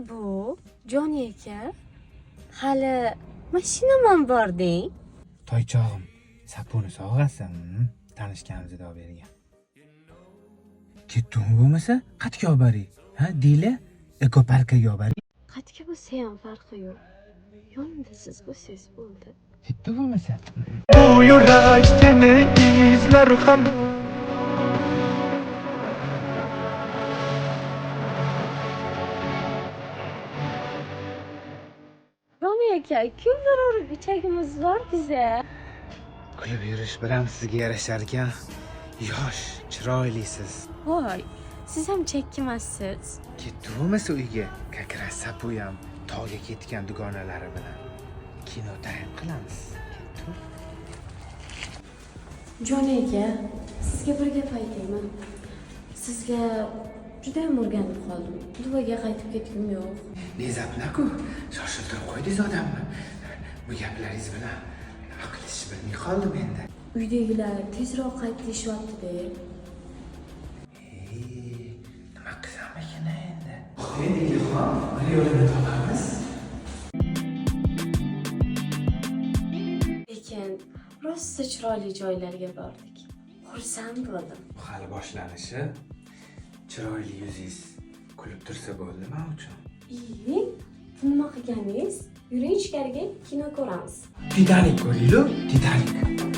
Voy bu, Joni aka. Hali mashinam ham bor deng. Toychog'im, sapuni sovg'asi, tanishganimizda olib bergan. Ketdimi bo'lmasa, qatga olib boring. Ha, deyla, ekoparkga olib boring. Qatga bo'lsa ham farqi yo'q. Yonimda siz bo'lsangiz bo'ldi. Ketdi bo'lmasa. Bu yurak seni izlar ham. Joni aka, kuldirib ichagimiz bor biza. Kulib yurish bilan sizga yarashar ekan. Yosh, chiroylisiz. Voy, siz ham chekkimassiz. Ketdi bo'lmasa uyga. Как раз Sapu ham tog'ga ketgan dugonalari bilan. Kino taym qilamiz. Ketdi. Joni aka, sizga bir gap aytaymi? Sizga judayam o'rganib qoldim. Dubayga qaytib ketgim yo'q. Nezapnaku, shoshiltirib qo'ydingiz odamni. Bu gaplaringiz bilan nima qilishni bilmay qoldim endi. Uydagilar tezroq qayt deyishyapti-da. Ey, nima qilsam ekan endi? Endi Ilhom, bir yo'lini topamiz. Lekin rosa chiroyli joylarga bordik. Xursand bo'ldim. Bu hali boshlanishi. Chiroyli yuzingiz kulib tursa bo'ldi men uchun. Iy, bu nima qilganingiz? Yuring ichkariga, kino ko'ramiz. Titanik ko'ringlar, Titanik.